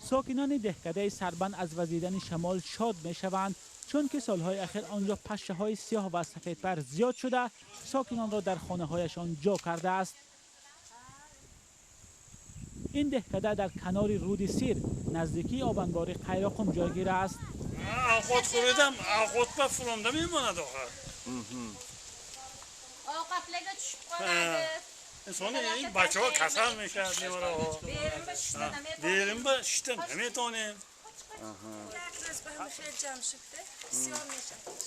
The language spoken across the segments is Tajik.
Сокинони деҳкадаи Сарбанд аз вазидани шамол шод мешаванд, чунки солҳои ахир он ҷо пашшаҳои сиёҳ ва сафедпар зиёд шуда, сокинонро дар хонаҳояшон ҷо кардааст. Ин деҳкада дар канори руди Сир, наздикии обанбори Қайроқум ҷойгир аст. Овқат хӯридам, овқат ба фуромда мемонад охир. Ovqatlarga tushib qoladi. Инсони ин бачаҳо касал мешавад, мевараҳо. Берун ба шиштан наметавонем. Як рӯз ба ҳама хел ҷамъ шудда, бисёр мешавад.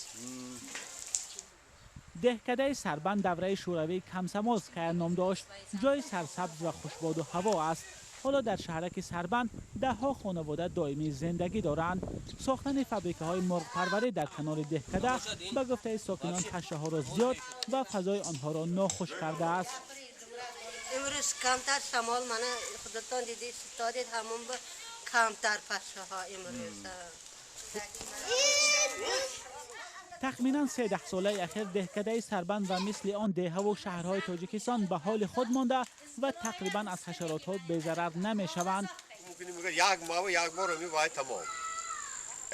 Деҳкадаи Сарбанд давраи шӯравӣ Комсомолская ном дошт. Ҷои сарсабз ва хушбоду ҳаво аст. Ҳоло дар шаҳраки Сарбанд даҳҳо хонавода доимӣ зиндагӣ доранд. Сохтани фабрикаҳои мурғпарварӣ дар канори деҳкада, ба гуфтаи сокинон, пашшаҳоро зиёд ва фазои онҳоро нохуш кардааст. Имрӯз камтар шамол, мана худатон дидед, додед, ҳамон ба камтар пашшаҳо имрӯз. Тахминан 3 даҳсолаи ахир деҳкадаи Сарбанд ва мисли он деҳаву шаҳрҳои Тоҷикистон ба ҳоли худ монда ва тақрибан аз ҳашаротҳо безарар намешаванд. Як моҳ як бор ҳамин вай тамом.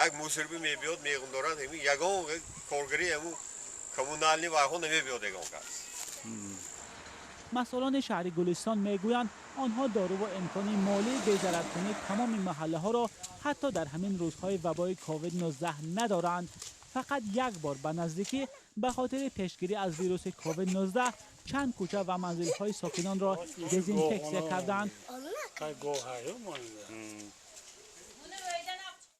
Як мусорби мебиёд, меғундорад, ҳамин ягон коргари ҳамун коммунальный вайҳо намебиёд ягон кас. Масъулони шаҳри Гулистон мегӯянд, онҳо доруву имкони молии безараркунии тамоми маҳаллаҳоро ҳатто дар ҳамин рӯзҳои вабои ковид-19 надоранд. Фақат як бор ба наздикӣ ба хотири пешгирӣ аз вируси ковид-19 чанд кӯча ва манзилҳои сокинонро дезинфексия карданд.